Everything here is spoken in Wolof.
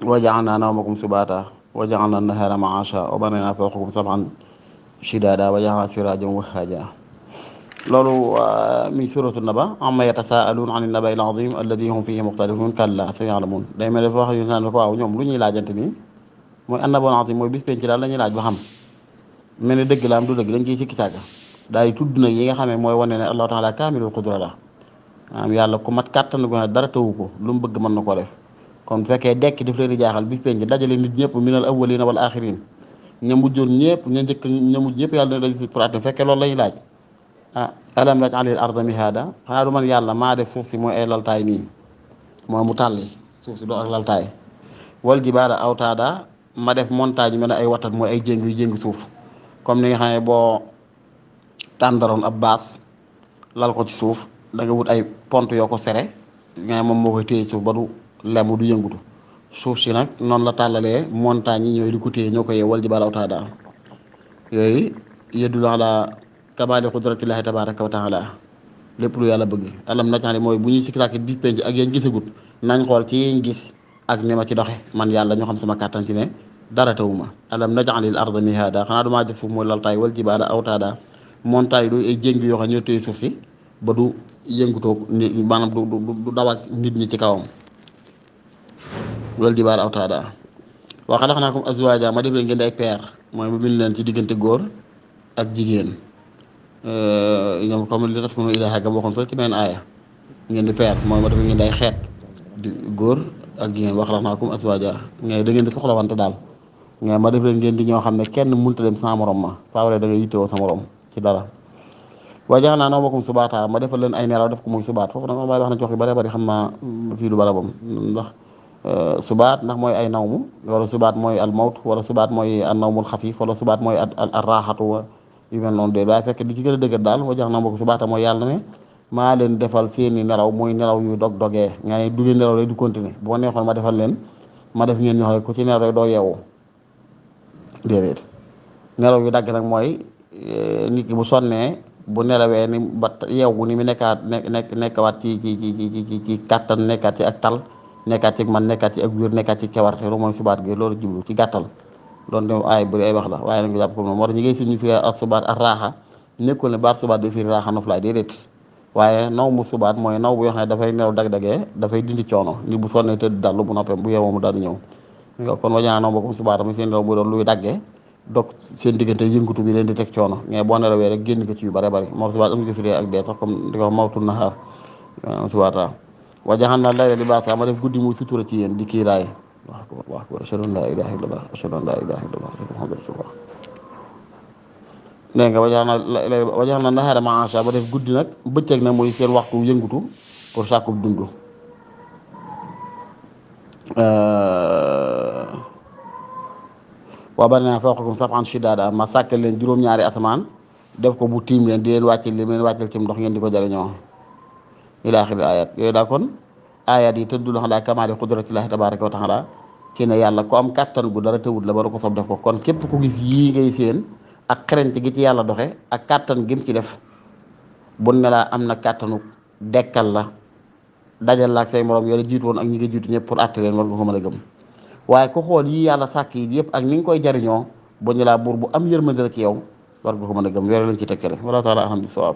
wa ja'alnaa nawmakum subaata wa ja'alnaa an-nahaara ma'aasha wa banaynaa fawqakum sab'an shidaada wa ja'alnaa siraajan wahhaaja. loolu mi suratu naba amma yatasaaluun an an-naba'i al-'aziim alladii hum fiihi muxtalifuun kallaa saya'lamuun. day mel ne dafa wax yu naan ko waaw ñoom lu ñuy laajante nii mooy an-naba'u al-'aziim mooy bis penc daal la ñuy laaj ba xam mel ne dëgg la am du dëgg dañ ciy sikki sàkka daal di tudd nag yi nga xam ne mooy wane ne Allahu ta'aala kaamilul qudra la yàlla ku mat kàttan gu ne dara tawu ko lu mu bëgg mën na koo def. kon bu fekkee dekk daf leen di jaaxal bis penc dajale nit ñëpp minal awwaliina wal aaxiriin ña mujjoon ñëpp ña njëkk ña mujj ñëpp yàlla na dañ fi pour at fekkee loolu lañuy laaj alam naj'alil arda mihaada xanaa du man yàlla maa def suuf si mooy ay laltaay nii mooy mu tàlli suuf si doo ak laltaay wal jibaala awtaada ma def montagne yu mel ne ay watat mooy ay jéng yu jéng suuf comme ni nga xam ne boo tàndaroon ab baas lal ko ci suuf da nga wut ay pont yoo ko sere nga moom moo koy téye suuf ba du lemu du yëngutu suuf si nag noonu la tàllalee montagne yi ñooy di ko téye ñoo ko yee wal jibaala awtaada yooyu yadullu ala kamaali qudratillahi tabaraka wa taala lépp lu yàlla bëgg alam naj'al mooy bu ñuy sikki sàkk di penc ak yéen gisagut nañ xool ci yiñ gis ak ni ma ci doxe man yàlla ñoo xam sama kàttan ci ne dara tawuma alam naj'alil arda mihaada xanaa dumaa def suuf mooy laltaay wal jibaala awtaada montagne du ay jéng yoo xam ñoo téye suuf si ba du yëngutoog ni maanaam du daw ak nit ñi ci kawam wal jibaala awtaada wa xalaqnaakum azwaaja ma def leen ngeen di ay peer mooy mu bind leen ci diggante góor ak jigéen ñoom comme li taskunu ilayhaa ga waxoon sax ci benn aaya ngeen di peer mooy ma def ngeen di ay xeet di góor ak jigéen wa xalaqnaakum azwaaja ngay da ngeen di soxlawante daal ngay ma def leen ngeen di ñoo xam ne kenn mënut a dem sans morom ma faawre da nga yittewoo sa morom ci dara wa ja'alnaa nawmakum subaata ma defal leen ay nelaw def ko muy subaat foofu nag may wax na jox yu bare bari xam naa fii du barabam ndax subaat ndax mooy ay nawmu wala subaat mooy al mawt wala subaat mooy an nawmul xafiif wala subaat mooy al raaxatu yu mel noonu de waaye fekk di ci gën a dëgër daal wa ja'alnaa nawmakum subaata mooy yàlla ne maa leen defal seeni nelaw mooy nelaw yu dog-dogee nga ne duggee nelaw lay du continuer boo neexoon ma defal leen ma def ngeen ñoo xam ku ci nelaw rek doo yeewu déedéet nelaw yu dagg nag mooy nit ki bu sonnee bu nelawee ni ba yeewu ni mu nekkawaat ci kàttan nekkaat ci ak tal nekkaat ci man nekkaat ci ak wér nekkaat ci kewarte loolu mooy subaat gi loolu jublu ci gàttal loolu de ay bëri ay wax la waaye nag nga jàpp ko moom moo tax ñi ngay si ñu firi ak subaat ak raaxa nekkul ne baat subaat day firi raaxa noflaay déedéet waaye naw mu subaat mooy naw bu yoo xam ne dafay nelaw dag-dagee dafay dindi coono ni bu sonnee tëdd dallu bu noppee bu yeewoo mu daal di ñëw nga kon wañaa naw bokkum subaat mi seen nelaw bu doon luy daggee dog seen diggante yëngatu bi leen di teg coono mais boo nelawee rek génn ko ci yu bare bari moo subaat am nga firi ak dee sax comme di ko wax mawtul nahaar subaata wa ja'alnaa layla libaasa ma def guddi muy sutura ci yéen di kiiraay wax ko ashhadu an laa ilaaha illallaah ashhadu an laa ilaaha illallaah ashhadu anna muhammadan rasuulullaah dégg nga wa ja'alnaa nahaara ma'aasha ba def guddi nag bëccëg nag mooy seen waxtu yëngutu pour sàkkub dund wa banaynaa fawqakum sab'an shidaada ma sàkkal leen juróom-ñaari asamaan def ko bu tiim leen di leen wàccel ci ndox ngeen di ko jariñoo ila axiri ayat yooyu daa kon ayat yi tëddul ala kamaali qudratillahi tabaraka wa taala ci ne yàlla ku am kàttan gu dara tëwut la ba ko sob def ko kon képp ku gis yii ngay seen ak xereñte gi ci yàlla doxe ak kàttan gim ci def bu ne laa am na kàttanu dekkal la dajal la ak say morom yoola jiitu woon ak ñi nga jiitu ñëpp pour àtte leen war nga ko mën a gëm waaye ku xool yii yàlla sàkk yi yëpp ak ni nga koy jariñoo bu ñu laa buur bu am yërmande la ci yow war nga ko mën a gëm yore lañ ci tekkale wala taala alhamdu sawaab